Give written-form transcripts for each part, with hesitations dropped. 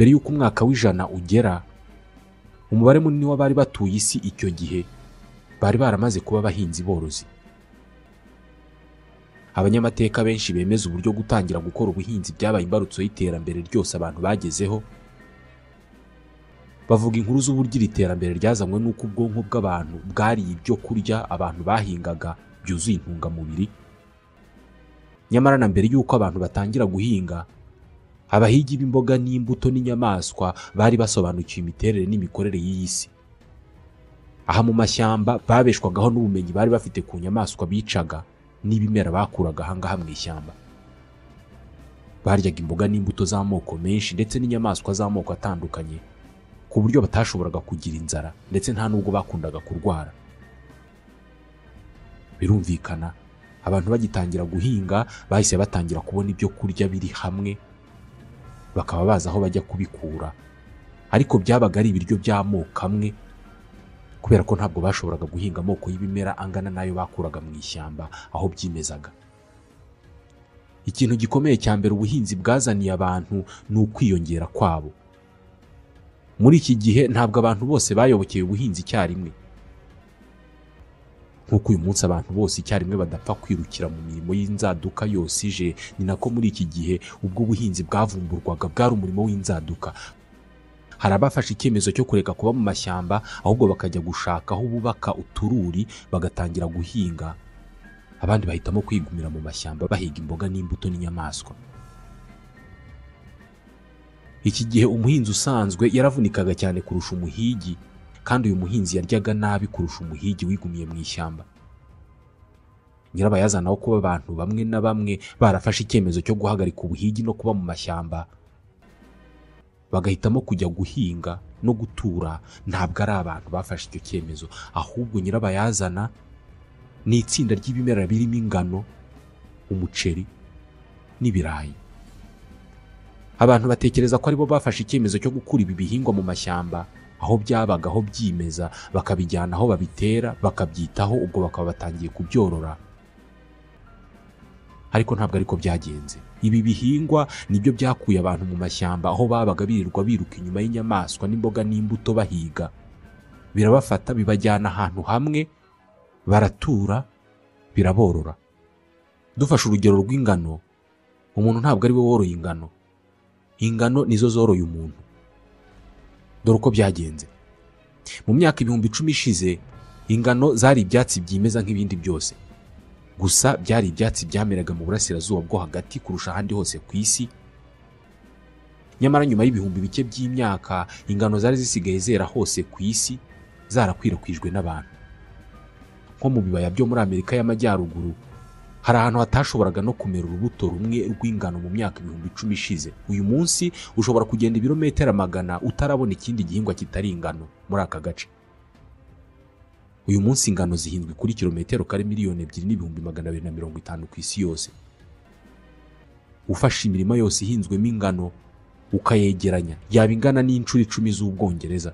Mbere y'uko umwaka w'ijana ugera, umubare munini w'abari batuye isi icyo gihe bari baramaze kuba abahinzi borozi. Abanyamateka benshi bemeza uburyo gutangira gukora ubuhinzi byabaye imbarutso y'iterambere ryose abantu bagezeho. Bavuga inkuru z'uburyo iri terambere ryazanywe n'uko ubwonko bw'abantu bwariye ibyo kurya abantu bahingaga byuzuye intungamubiri. Nyamara na mbere y'uko abantu batangira guhinga, abahigi b'imboga n'imbuto n'inyamaswa bari basobanukiwe imiterere n'imikorere y'iyi si. Aha mu mashyamba babeshwagaho n'ubumenyi bari bafite ku nyamaswa bicaga n'ibimera bakuraga aha ngaha mu ishyamba. Baryaga imboga n'imbuto z'amoko menshi ndetse n'inyamaswa z'amoko atandukanye, ku buryo batashoboraga kugira inzara ndetse nta nubwo bakundaga kurwara. Birumvikana, abantu bagitangira guhinga bahise batangira kubona ibyo kurya biri hamwe, bakaba bazi aho bajya kubikura, ariko byabaga ari ibiryo by'amoko amwe, kubera ko ntabwo bashoboraga guhinga amoko y'ibimera angana n'ayo bakuraga mu ishyamba aho byimezaga. Ikintu gikomeye cya mbere ubuhinzi bwazaniye abantu ni ukwiyongera kwabo. Muri iki gihe ntabwo abantu bose bayobokeye ubuhinzi icyarimwe. Nk'uko uyu munsi abantu bose icyarimwe badapfa kwirukira mu mirimo y'inzaduka yose ije, ni nako muri iki gihe ubwo ubuhinzi bwavumburwaga bwari umurimo w'inzaduka. Hari abafashe icyemezo cyo kureka kuba mu mashyamba, ahubwo bakajya gushaka aho bubaka utururi bagatangira guhinga. Abandi bahitamo kwigumira mu mashyamba bahiga imboga n'imbuto n'inyamaswa. Iki gihe umuhinzi usanzwe yaravunikaga cyane kurusha umuhigi, kandi uyu muhinzi yaryaga nabi kurusha umuhigi wigumiye mu ishyamba. Nyirabayazana wo kuba abantu bamwe na bamwe barafashe icyemezo cyo guhagarika ubuhigi no kuba mu mashyamba, bagahitamo kujya guhinga no gutura, ntabwo ari abantu bafashe icyo cyemezo, ahubwo nyirabayazana ni itsinda ry'ibimera birimo ingano, umuceri n'ibirayi. Abantu batekereza ko aribo bafashe icyemezo cyo gukura ibi bihingwa mu mashyamba aho byabaga aho byimeza, bakabijyana aho babitera, bakabyitaho, ubwo bakaba batangiye kubyorora. Ariko ntabwo ariko byagenze. Ibi bihingwa nibyo byakuye abantu mu mashyamba aho babaga birirwa biruka inyuma y'inyamaswa n'imboga n'imbuto bahiga. Birabafata bibajyana ahantu hamwe, baratura, biraborora. Dufashe urugero rw'ingano, umuntu ntabwo ari we woroye ingano. Ingano nizo zoroye umuntu. Dore uko byagenze. Mu myaka 10,000 ishize, ingano zari ibyatsi byimeza nk'ibindi byose. Gusa byari ibyatsi byameraga mu burasirazuba bwo hagati kurusha ahandi hose ku isi. Nyamara nyuma y'ibihumbi bike by'imyaka, ingano zari zisigaye zera hose ku isi, zarakwirakwijwe n'abantu. Nko mu bibaya byo muri Amerika y'Amajyaruguru, hari ahantu hatashoboraga no kumera urubuto rumwe rw'ingano mu myaka 10,000 ishize. Uyu munsi ushobora kugenda ibirometero 100 utarabona ikindi gihingwa kitari ingano muri aka gace. Uyu munsi ingano zihinzwe kuri kilometero kare 2,250,000 ku isi yose. Ufashe imirima yose ihinzwemo ingano ukayegeranya, yaba ingana n'inshuro 10 z'Ubwongereza.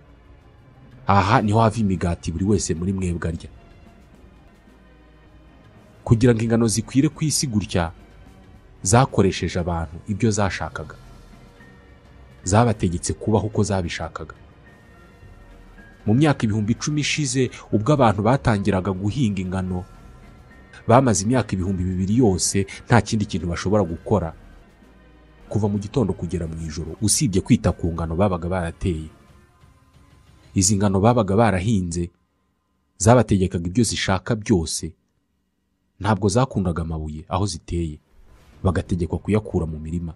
Aha niho hava imigati buri wese muri mwebwe arya. Kugira ngo ingano zikwire ku isi gutya, zakoresheje abantu ibyo zashakaga. Zabategetse kubaho uko zabishakaga. Mu myaka 10,000 ishize, ubwo abantu batangiraga guhinga ingano, bamaze imyaka 2000 yose nta kindi kintu bashobora gukora kuva mu gitondo kugera mu ijoro, usibye kwita ku ngano babaga barateye. Izi ngano babaga barahinze zabategekaga ibyo zishaka byose. Ntabwo zakundaga amabuye aho ziteye, bagategekwa kuyakura mu mirima.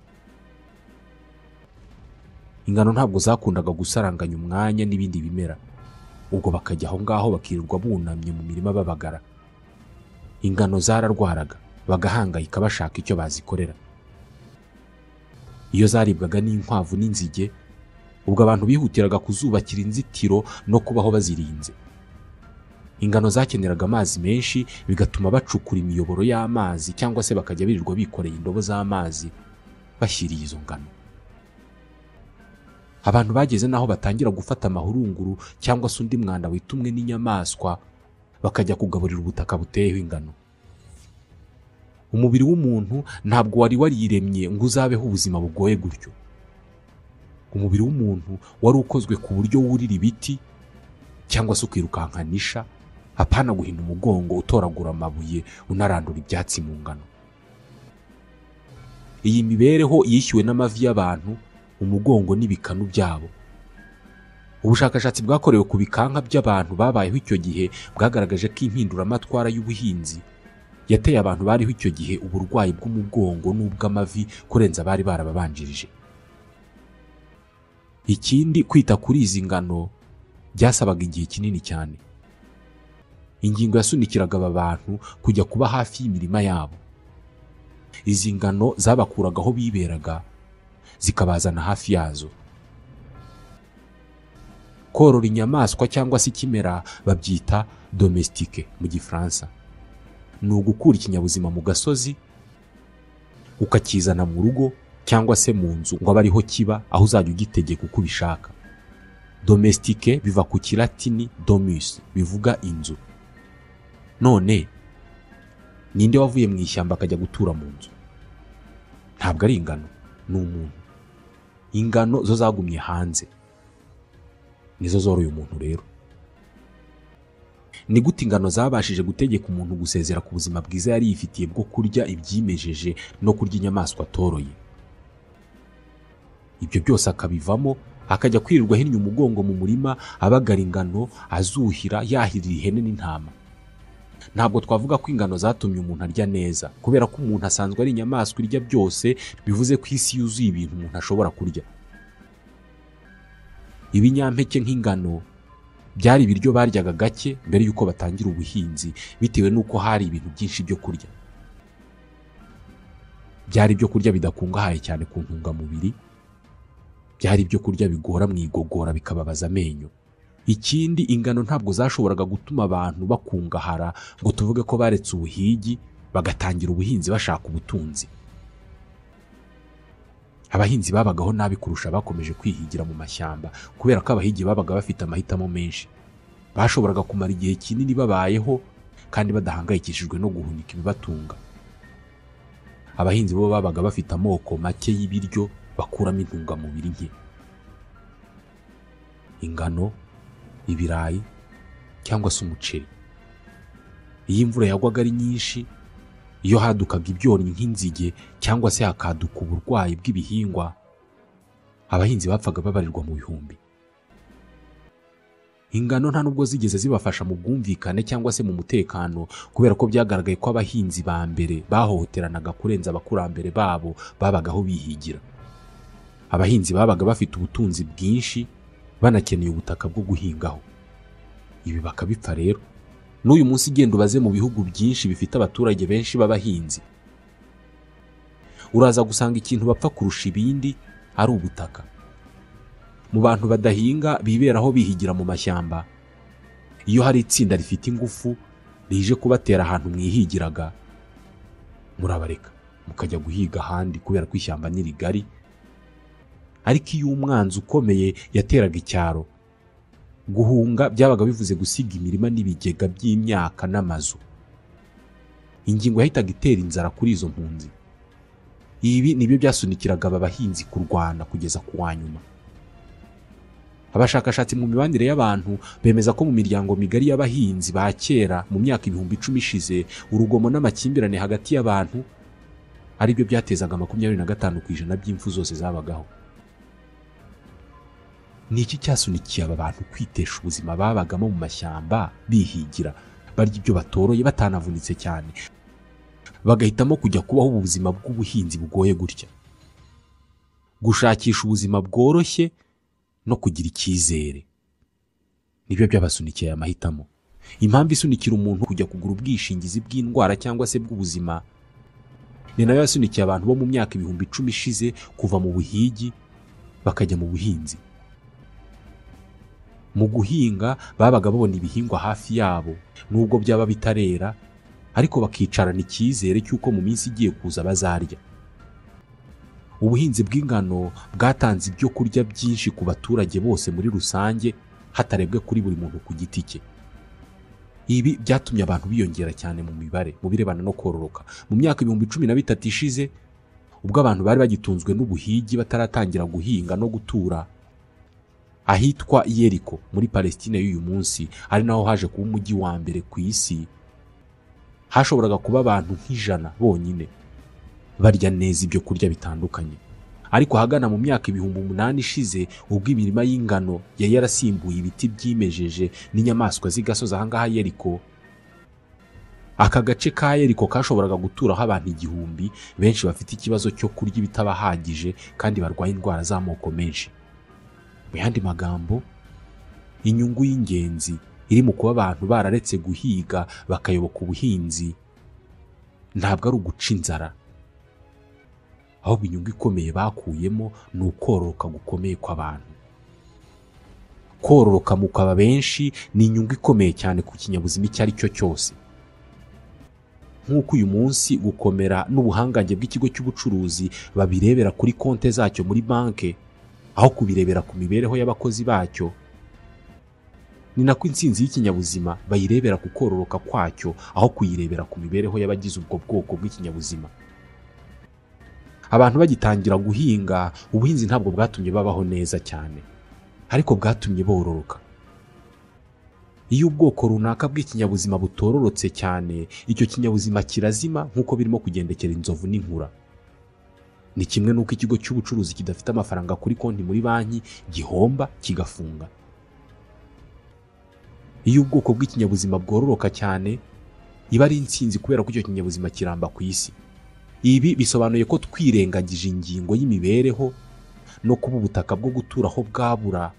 Ingano ntabwo zakundaga gusaranganya umwanya n'ibindi bimera, ubwo bakajya aho ngaho bakirirwa bunamye mu mirima babagara. Ingano zararwaraga, bagahangayika bashaka icyo bazikorera. Iyo zaribwaga n'inkwavu n'inzige, ubwo abantu bihutiraga kuzubakira inzitiro no kubaho bazirinze. Ingano zakeneraga amazi menshi, bigatuma bacukura imiyoboro y'amazi cyangwa se bakajya birirwa bikoreye indobo z'amazi bashyiriye izo ngano. Abantu bageze naho batangira gufata amahurunguru cyangwa se undi mwanda witumwe n'inyamaswa, bakajya kugaburira ubutaka buteyeho ingano. Umubiri w'umuntu ntabwo wari wariremye ngo uzabeho ubuzima bugoye gutyo. Umubiri w'umuntu wari ukozwe ku buryo wurira ibiti cyangwa se ukirukankanisha, apana guhina umugongo utoragura amabuye unarandura ibyatsi mu ngano. Iyi mibereho yishyuwe n'amavi y'abantu, umugongo n'ibikanu byabo. Ubushakashatsi bwakorewe ku bikanka by'abantu babayeho icyo gihe bwagaragaje ko impinduramatwara y'ubuhinzi yateye abantu bariho icyo gihe uburwayi bw'umugongo n'ubw'amavi kurenza abari barababanjirije. Ikindi, kwita kuri izi ngano byasabaga igihe kinini cyane. Ingingo yasunikiraga aba bantu kujya kuba hafi y'imirima yabo. Izi ngano zabakuraga aho biberaga zikabazana hafi yazo. Korora inyamaswa cyangwa se ikimera babyita domestique mu Gifaransa. Ni ugukura ikinyabuzima mu gasozi ukakizana mu rugo cyangwa se mu nzu ngo abe ariho kiba, aho uzajya ugitegeka uko ubishaka. Domestique biva ku Kilatini domus bivuga inzu. None ninde wavuye mu ishyamba akajya gutura mu nzu? Ntabwo ari ingano, ni umuntu. Ingano zo zagumye hanze, nizo zoroye umuntu. Rero ni gute ingano zabashije gutegeka umuntu gusezera ku buzima bwiza yari yifitiye bwo kurya ibyimejeje no kurya inyamaswa atoroye? Ibyo byose akabivamo akajya kwirirwa ahinnye umugongo mu murima, abagara ingano, azuhira, yahirira ihene n'intama. Ntabwo twavuga ko ingano zatumye umuntu arya neza, kubera ko umuntu asanzwe ari inyamaswa irya byose, bivuze ko isi yuzuye ibintu umuntu ashobora kurya. Ibinyampeke nk'ingano byari ibiryo baryaga gake mbere y'uko batangira ubuhinzi, bitewe n'uko hari ibintu byinshi byo kurya. Byari ibyo kurya bidakungahaye cyane ku ntungamubiri, byari ibyo kurya bigora mu igogora bikababaza amenyo. Ikindi, ingano ntabwo zashoboraga gutuma abantu bakungahara ngo tuvuge ko baretse ubuhigi bagatangira ubuhinzi bashaka ubutunzi. Abahinzi babagaho nabi kurusha bakomeje kwihigira mu mashyamba, kubera ko abahigi babaga bafite amahitamo menshi. Bashoboraga kumara igihe kinini babayeho kandi badahangayikishijwe no guhunika ibibatunga. Abahinzi bo babaga bafite amoko make y'ibiryo bakuramo intungamubiri nke: ingano, ibirayi cyangwa se umuceri. Iyo imvura yagwaga ari nyinshi, iyo hadukaga ibyonnyi nk'inzige cyangwa se hakaduka uburwayi bw'ibihingwa, abahinzi bapfaga babarirwa mu bihumbi. Ingano nta nubwo zigeze zibafasha mu bwumvikane cyangwa se mu mutekano, kubera ko byagaragaye ko abahinzi ba mbere bahohoteranaga kurenza abakurambere babo babagaho bihigira. Abahinzi babaga bafite ubutunzi bwinshi, banakeneye ubutaka bwo guhingaho. Ibi bakabipfa rero. N'uyu munsi igenda ubaze mu bihugu byinshi bifite abaturage benshi b'abahinzi, uraza gusanga ikintu bapfa kurusha ibindi ari ubutaka. Mu bantu badahinga biberaho bihigira mu mashyamba, iyo hari itsinda rifite ingufu rije kubatera ahantu mwihigiraga, murabareka mukajya guhiga ahandi kubera ko ishyamba ni rigari. Ariko iyo umwanzi ukomeye yateraga icyaro, guhunga byabaga bivuze gusiga imirima n'ibigega by'imyaka n'amazu. Ingingo yahitaga itera inzara kuri izo mpunzi. Ibi nibyo byasunikiraga aba bahinzi kurwana kugeza ku wa nyuma. Abashakashatsi mu mibanire y'abantu bemeza ko mu miryango migari y'abahinzi ba kera mu myaka 10,000 ishize, urugomo n'amakimbirane hagati y'abantu aribyo byatezaga 25% by'impfu zose zabagaho. Ni iki cyasunikiye aba bantu kwitesha ubuzima babagamo mu mashyamba bihigira, barya ibyo batoroye batanavunitse cyane, bagahitamo kujya kubaho ubuzima bw'ubuhinzi bugoye gutya? Gushakisha ubuzima bworoshye no kugira icyizere nibyo byabasunikiye aya mahitamo. Impamvu isunikira umuntu kujya kugura ubwishingizi bw'indwara cyangwa se bw'ubuzima ni nayo yasunikiye abantu bo mu myaka 10,000 ishize kuva mu buhigi bakajya mu buhinzi. Mu guhinga babaga babona ibihingwa hafi yabo nubwo byaba bitarera, ariko bakicarana icyizere cy'uko mu minsi igiye kuza bazarya. Ubuhinzi bw'ingano bwatanze ibyo kurya byinshi ku baturage bose muri rusange, hatarebwe kuri buri muntu ku giti cye. Ibi byatumye abantu biyongera cyane mu mibare mu birebana no kororoka. Mu myaka 13,000 ishize, Ubwo abantu bari bagitunzwe n'ubuhigi bataratangira guhinga no gutura, ahitwa Yeriko muri Palestine y'uyu munsi, ari naho haje kuba umujyi wa mbere ku isi, hashoboraga kuba abantu nk'ijana bonyine barya neza ibyo kurya bitandukanye. Ariko ahagana mu myaka 8000 ishize, ubwo imirima y'ingano yari yarasimbuye ibiti byimejeje n'inyamaswa z'igasozi ahangaha Yeriko, aka gace ka Yeriko kashoboraga guturaho abantu 1000 benshi bafite ikibazo cyo kurya ibitabahagije kandi barwaye indwara z'amoko menshi. Mu yandi magambo, inyungu y'ingenzi iri mu kuba abantu bararetse guhiga bakayoboka ubuhinzi ntabwo ari uguca inzara, ahubwo inyungu ikomeye bakuyemo ni ukororoka gukomeye kw'abantu. Kororoka mukaba benshi ni inyungu ikomeye cyane ku kinyabuzima icyo ari cyo cyose. Nk'uko uyu munsi gukomera n'ubuhangange bw'ikigo cy'ubucuruzi babirebera kuri konte zacyo muri banke aho kubirebera ku mibereho y'abakozi bacyo, ni nako intsinzi y'ikinyabuzima bayirebera ku kororoka kwacyo aho kuyirebera ku mibereho y'abagize ubwo bwoko bw'ikinyabuzima. Abantu bagitangira guhinga, ubuhinzi ntabwo bwatumye babaho neza cyane, ariko bwatumye bororoka. Iyo ubwoko runaka bw'ikinyabuzima butororotse cyane, icyo kinyabuzima kirazima nk'uko birimo kugendekera inzovu n'inkura. Ni kimwe n'uko ikigo cy'ubucuruzi kidafite amafaranga kuri konti muri banki gihomba kigafunga. Iyo ubwoko bw'ikinyabuzima bwororoka cyane, iba ari intsinzi kubera ko icyo kinyabuzima kiramba ku isi. Ibi bisobanuye ko twirengagije ingingo y'imibereho no kuba ubutaka bwo guturaho bwabura.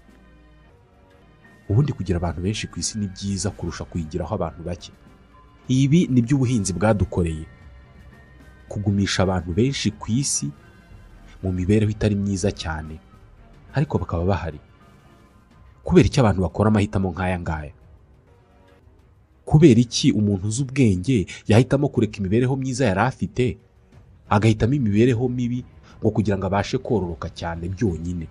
Ubundi kugira abantu benshi ku isi ni byiza kurusha kuyigiraho abantu bake. Ibi ni byo ubuhinzi bwadukoreye, kugumisha abantu benshi ku isi mu mibereho itari myiza cyane, ariko bakaba bahari. Kubera iki abantu bakora amahitamo nk'aya ngaya? Kubera iki umuntu uzi ubwenge yahitamo kureka imibereho myiza yari afite agahitamo imibereho mibi ngo kugira ngo abashe kororoka cyane byonyine?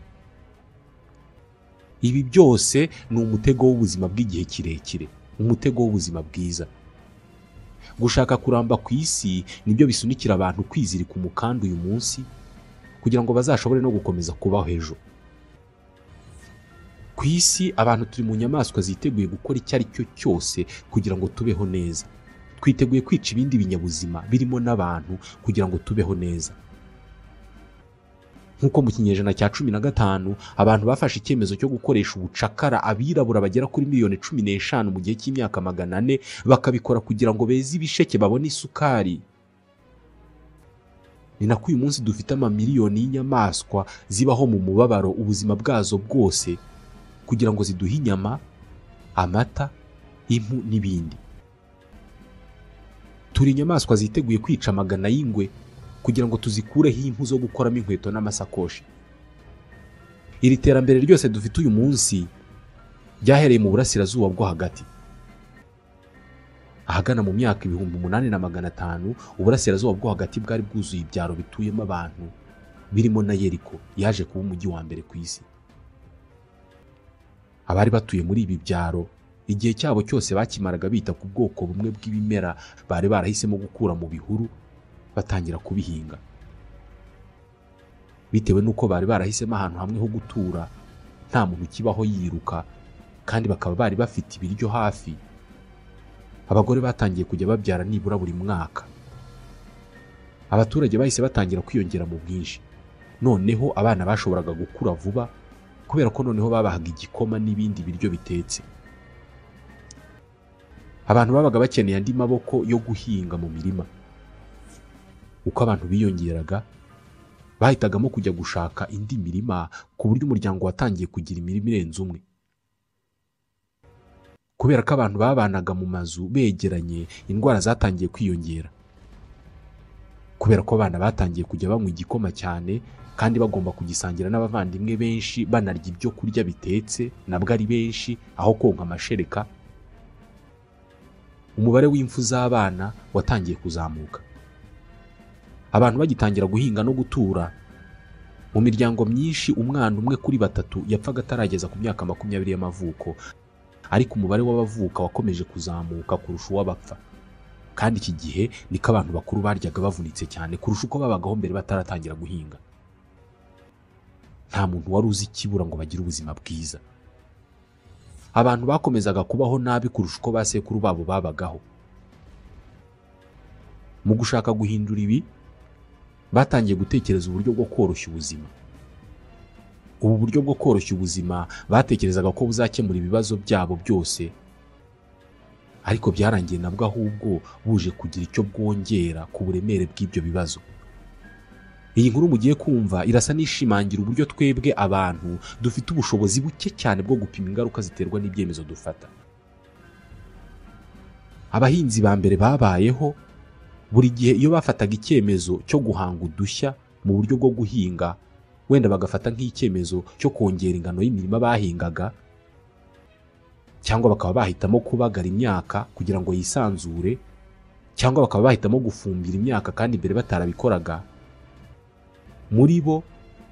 Ibi byose ni umutego w'ubuzima bw'igihe kirekire, umutego w'ubuzima bwiza. Gushaka kuramba ku isi nibyo bisunikira abantu kwizirika umukanda uyu munsi kugira ngo bazashobore no gukomeza kubaho ejo. Ku isi abantu turi mu nyamaswa ziteguye gukora icyo ari cyo cyose kugira ngo tubeho neza. Twiteguye kwica ibindi binyabuzima birimo n'abantu kugira ngo tubeho neza. Nk'uko mu kinyejana cya 15 abantu bafashe icyemezo cyo gukoresha ubucakara abirabura bagera kuri miliyoni 15 mu gihe cy'imyaka 400, bakabikora kugira ngo beze ibisheke babone isukari. Ni nako uyu munsi dufite amamiliyoni y'inyamaswa zibaho mu mubabaro ubuzima bwazo bwose kugira ngo ziduhe inyama, amata, impu n'ibindi. Turi inyamaswa ziteguye kwica amagana y'ingwe kugira ngo tuzikureho impu zo gukoramo inkweto n'amasakoshi. Iri terambere ryose dufite uyu munsi ryahereye mu burasirazuba bwo hagati. Ahagana mu myaka 8500, uburasirazuba bwo hagati bwari bwuzuye ibyaro bituyemo abantu birimo na Yeriko yaje kuba umujyi wa mbere ku isi. Abari batuye muri ibi byaro igihe cyabo cyose bakimaraga bita ku bwoko bumwe bw'ibimera bari barahisemo gukura mu bihuru batangira kubihinga. Bitewe n'uko bari barahisemo ahantu hamwe ho gutura, nta muntu ukibaho yiruka, kandi bakaba bari bafite ibiryo hafi, abagore batangiye kujya babyara nibura buri mwaka. Abaturage bahise batangira kwiyongera mu bwinshi. Noneho abana bashoboraga gukura vuba kubera ko noneho babahaga igikoma n'ibindi biryo bitetse. Abantu babaga bakeneye andi maboko yo guhinga mu mirima. Uko abantu biyongeraga, bahitagamo kujya gushaka indi mirima ku buryo umuryango watangiye kugira imirima irenze umwe. Kubera ko abantu babanaga mu mazu begeranye, indwara zatangiye kwiyongera. Kubera ko abana batangiye kujya banywa igikoma cyane kandi bagomba kugisangira n'abavandimwe benshi, banarya ibyo kurya bitetse nabwo ari benshi aho konka amashereka, umubare w'imfu z'abana watangiye kuzamuka. Abantu bagitangira guhinga no gutura, mu miryango myinshi umwana umwe kuri 3 yapfaga atarageza ku myaka 20 y'amavuko, ariko umubare w'abavuka wakomeje kuzamuka kurusha uw'abapfa. Kandi iki gihe niko abantu bakuru baryaga bavunitse cyane kurusha uko babagaho mbere bataratangira guhinga. Nta muntu wari uzi ikibura ngo bagire ubuzima bwiza. Abantu bakomezaga kubaho nabi kurusha uko ba sekuru babo babagaho. Mu gushaka guhindura ibi, batangiye gutekereza uburyo bwo koroshya ubuzima. Ubu buryo bwo koroshya ubuzima batekerezaga ko buzakemura ibibazo byabo byose, ariko byarangiye nabwo ahubwo buje kugira icyo bwongera ku buremere bw'ibyo bibazo. Iyi nkuru mugiye kumva irasa n'ishimangira uburyo twebwe abantu dufite ubushobozi buke cyane bwo gupima ingaruka ziterwa n'ibyemezo dufata. Abahinzi ba mbere babayeho buri gihe iyo bafataga icyemezo cyo guhanga udushya mu buryo bwo guhinga, wenda bagafata nk'icyemezo cyo kongera ingano y'imirima bahingaga, cyangwa bakaba bahitamo kubagara imyaka kugira ngo yisanzure, cyangwa bakaba bahitamo gufumbira imyaka kandi mbere batarabikoraga, muri bo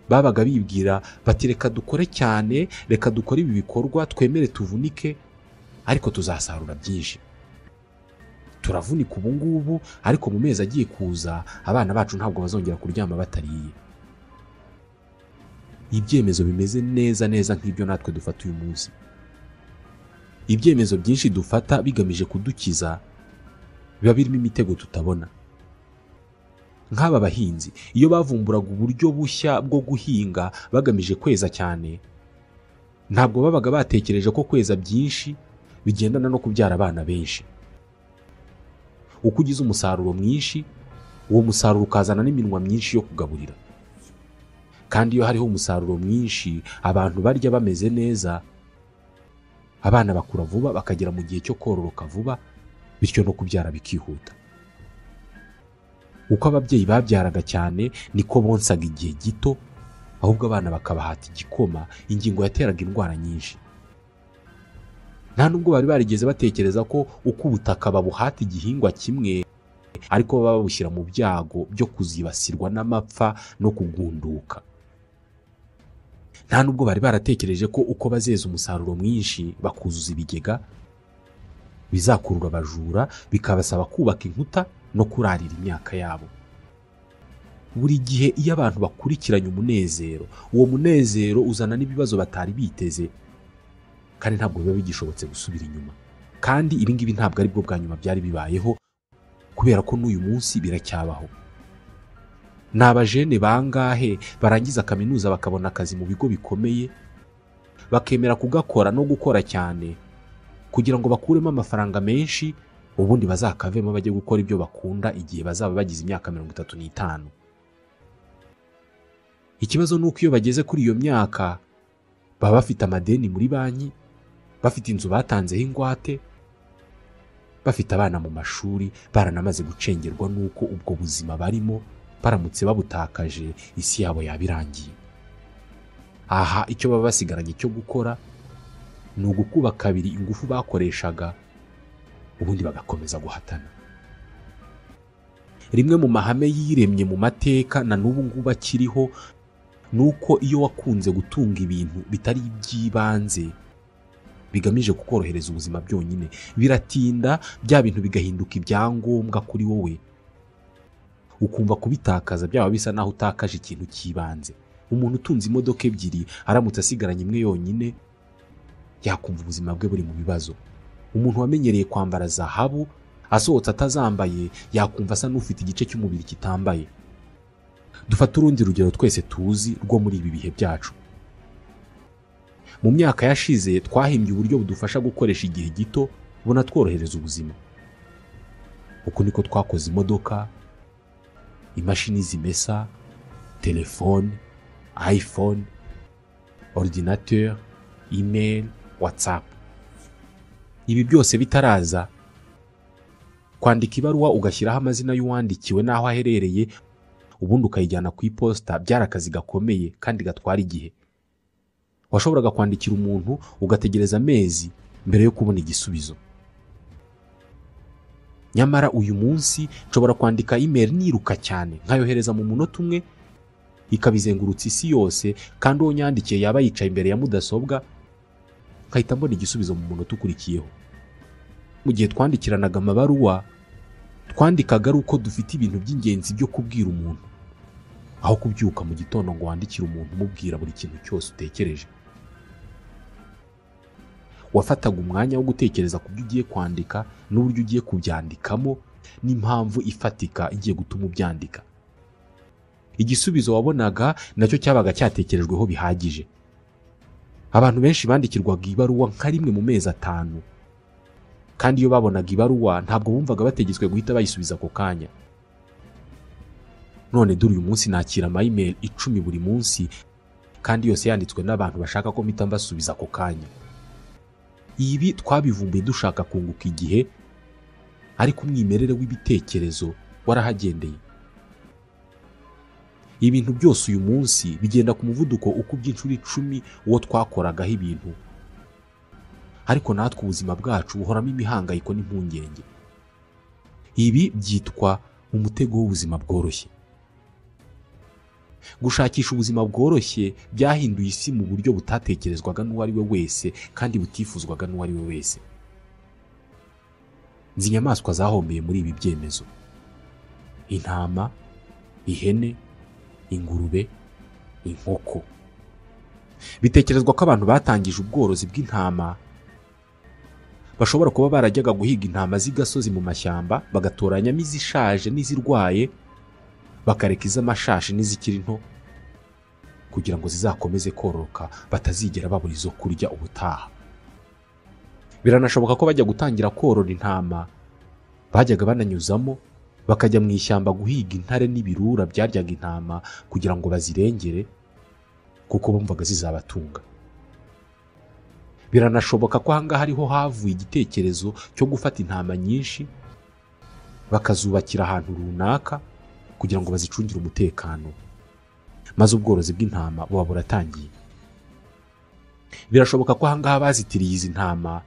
babaga bibwira bati reka dukore cyane, reka dukore ibi bikorwa, twemere tuvunike, ariko tuzasarura byinshi. Turavunika ubu ngubu, ariko mu mezi agiye kuza abana bacu ntabwo bazongera kuryama batariye. Ibyemezo bimeze neza neza nk'ibyo natwe dufata uyu munsi. Ibyemezo byinshi dufata bigamije kudukiza biba birimo imitego tutabona. Nk'aba bahinzi iyo bavumburaga uburyo bushya bwo guhinga bagamije kweza cyane, ntabwo babaga batekereje ko kweza byinshi bigendana no kubyara abana benshi. Uko ugize umusaruro mwinshi, uwo musaruro ukazana n'iminwa myinshi yo kugaburira. Kandi iyo hariho umusaruro mwinshi, abantu barya bameze neza, abana bakura vuba bakagera mu gihe cyo kororoka vuba, bityo no kubyara bikihuta. Uko ababyeyi babyaraga cyane niko bonsaga igihe gito, ahubwo abana bakabahata igikoma, ingingo yateraga indwara nyinshi. Nta nubwo bari barigeze batekereza ko uko ubutaka babuhata igihingwa kimwe, ariko baba babushyira mu byago byo kuzibasirwa n'amapfa no kugunduka. Nta nubwo bari baratekereje ko uko bazeza umusaruro mwinshi bakuzuza ibigega bizakurura abajura, bikabasaba kubaka inkuta no kurarira imyaka yabo. Buri gihe iyo abantu bakurikiranye umunezero, uwo munezero uzana n'ibibazo batari biteze, kandi ntabwo biba bigishobotse gusubira inyuma. Kandi ibi ngibi ntabwo ari bwo bwa nyuma byari bibayeho, kubera ko n'uyu munsi biracyabaho. Ni abajene bangahe barangiza kaminuza bakabona akazi mu bigo bikomeye, bakemera kugakora no gukora cyane kugira ngo bakuremo amafaranga menshi, ubundi bazakavemo bajye gukora ibyo bakunda igihe bazaba bagize imyaka 35. Ikibazo ni uko iyo bageze kuri iyo myaka baba bafite amadeni muri banki, bafite inzu batanzeho ingwate, bafite abana mu mashuri, baranamaze gucengerwa n'uko ubwo buzima barimo baramutse babutakaje isi yabo yabirangiye. Aha icyo baba basigaranye cyo gukora ni ugukuba kabiri ingufu bakoreshaga, ubundi bagakomeza guhatana. Rimwe mu mahame yiremye mu mateka na n'ubu ngubu akiriho ni uko iyo wakunze gutunga ibintu bitari iby'ibanze bigamije kukorohereza ubuzima byonyine, biratinda bya bintu bigahinduka ibyangombwa kuri wowe, ukumva kubitakaza byaba bisa naho utakaje ikintu cy'ibanze. Umuntu utunze imodoka ebyiri aramutse asigaranye imwe yonyine yakumva ubuzima bwe buri mu bibazo. Umuntu wamenyereye kwambara zahabu asohotse atazambaye yakumva asa n'ufite igice cy'umubiri kitambaye. Dufate urundi rugero twese tuzi rwo muri ibi bihe byacu. Mu myaka yashize twahimbye uburyo budufasha gukoresha igihe gito bunatworohereza ubuzima. Uku niko twakoze imodoka, imashini zimesa, telefone, iPhone, ordinateur, email, WhatsApp. Ibi byose bitaraza, kwandika ibaruwa ugashyiraho amazina y'uwandikiwe n'aho aherereye, ubundi ukayijyana ku iposita, byari akazi gakomeye kandi gatwara igihe. Washoboraga kwandikira umuntu ugategereza amezi mbere yo kubona igisubizo. Nyamara uyu munsi nshobora kwandika email niruka cyane nkayohereza mu munota umwe, ikabizengurutsa isi yose, kandi uwo nyandikiye yaba yicaye imbere ya mudasobwa nkahita mbona igisubizo mu munota ukurikiyeho. Mu gihe twandikiranaga amabaruwa Twandikaga ari uko dufite ibintu by'ingenzi byo kubwira umuntu, aho kubyuka mu gitondo ngo wandikire umuntu umubwira buri kintu cyose utekereje. Wafataga umwanya wo gutekereza ku byo ugiye kwandika n'uburyo ugiye kubyandikamo n'impamvu ifatika igiye gutuma ubyandika. Igisubizo wabonaga nacyo cyabaga cyatekerejweho bihagije. Abantu benshi bandikirwaga ibaruwa nka rimwe mu mezi 5, kandi iyo babonaga ibaruwa ntabwo bumvaga bategetswe guhita bayisubiza ako kanya. None dore uyu munsi nakira ama email 10 buri munsi, kandi yose yanditswe n'abantu bashaka ko mpita mbasubiza ako kanya. Ibi twabivumbuye dushaka kunguka igihe, ariko umwimerere w'ibitekerezo warahagendeye. Ibintu byose uyu munsi bigenda ku muvuduko ukubye inshuro 10 uwo twakoragaho ibintu, ariko natwe ubuzima bwacu buhoramo imihangayiko n'impungenge. Ibi byitwa umutego w'ubuzima bworoshye. Gushakisha ubuzima bworoshye byahinduye isi mu buryo butatekerezwaga n'uwo ari we wese kandi butifuzwaga n'uwo ari we wese. Nzi inyamaswa zahombeye muri ibi byemezo: intama, ihene, ingurube, inkoko. Bitekerezwa ko abantu batangije ubworozi bw'intama bashobora kuba barajyaga guhiga intama z'igasozi mu mashyamba, bagatoranyamo izishaje n'izirwaye, bakareka iz'amashashi n'izikiri nto kugira ngo zizakomeze kororoka batazigera babura izo kurya ubutaha. Biranashoboka ko bajya gutangira korora intama bajyaga bananyuzamo bakajya mu ishyamba guhiga intare n'ibirura byaryaga intama kugira ngo bazirengere, kuko bumvaga zizabatunga. Biranashoboka ko ahangaha ariho havuye igitekerezo cyo gufata intama nyinshi bakazubakira ahantu runaka kugira ngo bazicungire umutekano, maze ubworozi bw'intama buba buratangiye. Birashoboka ko ahangaha bazitiriye izi ntama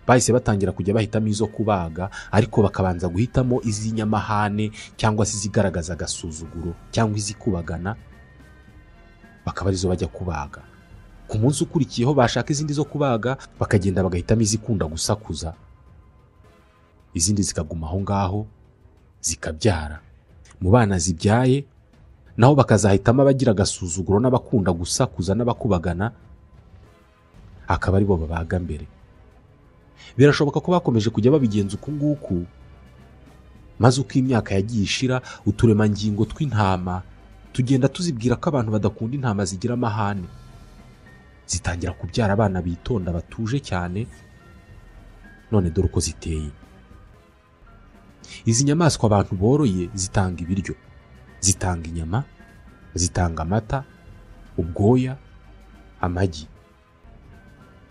bahise batangira kujya bahitamo izo kubaga, ariko bakabanza guhitamo iz'inyamahane cyangwa se izigaragaza agasuzuguro cyangwa izikubagana, bakaba arizo bajya kubaga. Ku munsi ukurikiyeho bashaka izindi zo kubaga, bakagenda bagahitamo izikunda gusakuza, izindi zikaguma aho ngaho zikabyara. Mu bana zibyaye naho bakazahitamo abagira agasuzuguro n'abakunda gusakuza n'abakubagana, akaba aribo babaga mbere. Birashoboka ko bakomeje kujya babigenza uku nguku, maze uko imyaka yagiye ishira uturemangingo tw'intama tugenda tuzibwira ko abantu badakunda intama zigira amahane. Zitangira kubyara abana bitonda batuje cyane, none dore uko ziteye. Izi nyamaswa abantu boroye zitanga ibiryo, zitanga inyama, zitanga amata, ubwoya, amagi.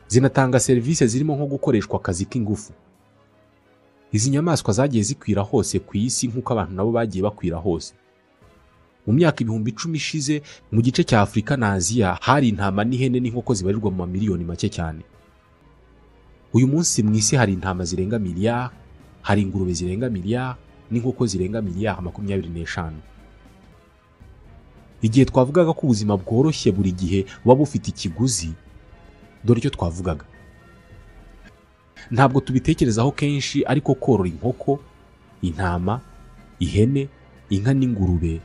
Zinatanga serivisi zirimo nko gukoreshwa akazi k'ingufu. Izi nyamaswa zagiye zikwira hose ku isi nk'uko abantu nabo bagiye bakwira hose. Mu myaka 10,000 ishize mu gice cya Afurika na Aziya hari intama n'ihene n'inkoko zibarirwa mu mamiliyoni make cyane. Uyu munsi mu isi hari intama zirenga miliyari, hari ingurube zirenga miliyari n'inkoko zirenga miliyari 25. Igihe twavugaga ko ubuzima bworoshye buri gihe buba bufite ikiguzi, dore icyo twavugaga. Ntabwo tubitekerezaho kenshi, ariko korora inkoko, intama, ihene, inka n'ingurube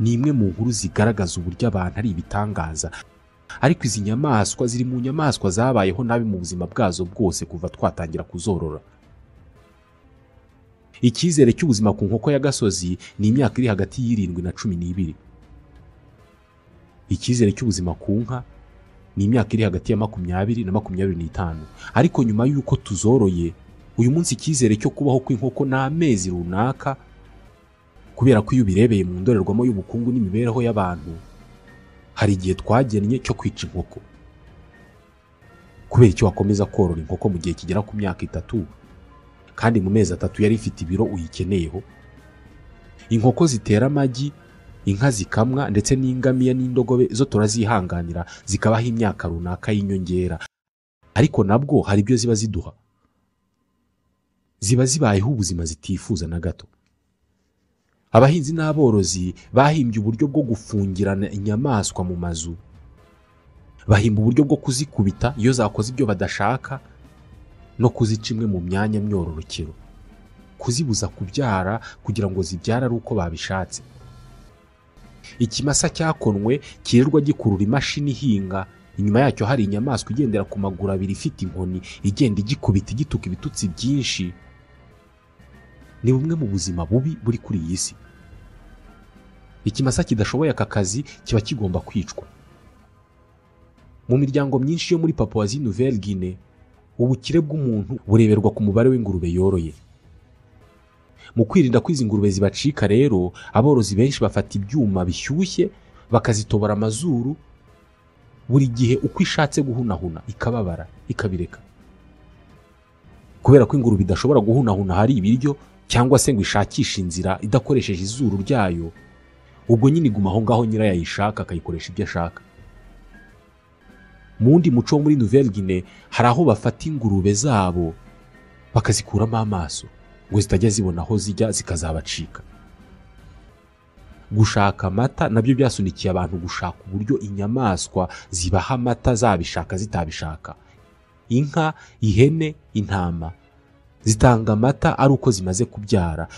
ni imwe mu nkuru zigaragaza uburyo abantu ari ibitangaza. Ariko izi nyamaswa ziri mu nyamaswa zabayeho nabi mu buzima bwazo bwose kuva twatangira kuzorora. Icyizere cy'ubuzima ku nkoko ya gasozi ni imyaka iri hagati y'7 na 12. Icyizere cy'ubuzima ku nka ni imyaka iri hagati ya 20 na 25. Ariko nyuma y'uko tuzoroye, uyu munsi icyizere cyo kubaho kw'inkoko n'amezi runaka, kubera ko iyo ubirebeye mu ndorerwamo y'ubukungu n'imibereho y'abantu, hari igihe twagennye cyo kwica inkoko. Kubera icyo wakomeza korora inkoko mu gihe kigera ku myaka 3, kandi mu mezi 3 yari ifite ibiro uyikeneyeho. Inkoko zitera amagi, inka zikamwa, ndetse n'ingamiya n'indogobe zo turazihanganira zikabaho imyaka runaka y'inyongera, ariko nabwo hari ibyo ziba ziduha. Ziba zibayeho ubuzima zitifuza na gato. Abahinzi n'aborozi bahimbye uburyo bwo gufungirana inyamaswa mu mazu, bahimba uburyo bwo kuzikubita iyo zakoze ibyo badashaka, no kuzica imwe mu myanya myororokero Kuzibuza kubyara kugira ngo zibyare ari uko babishatse. Ikimasa cyakonwe kirirwa gikurura imashini ihinga, inyuma yacyo hari inyamaswa igendera ku maguru abiri ifite inkoni igenda igikubita igituka ibitutsi byinshi, ni bumwe mu buzima bubi buri kuri iyi si. Ikimasa kidashoboye aka kazi kiba kigomba kwicwa. Mu miryango myinshi yo muri Papouasie Nouvelle Guinée, ubukire bw'umuntu bureberwa ku mubare w'ingurube yoroye. Mu kwirinda ko izi ngurube zibacika rero, aborozi benshi bafata ibyuma bishyushye bakazitobora amazuru buri gihe uko ishatse guhunahuna ikababara ikabireka. Kubera ko ingurube idashobora guhunahuna hari ibiryo cyangwa se ngo ishakishe inzira idakoresheje izuru ryayo, ubwo nyine iguma aho ngaho nyirayo ayishaka akayikoresha ibyo ashaka. Mu wundi muco wo muri Nouvelle Guinée hari aho bafata ingurube zabo bakazikuramo amaso ngo zitajya zibona aho zijya zikazabacika. Gushaka amata nabyo byasunikiye abantu gushaka uburyo inyamaswa zibaha amata zabishaka zitabishaka. Inka, ihene, intama zitanga amata ari uko zimaze kubyara.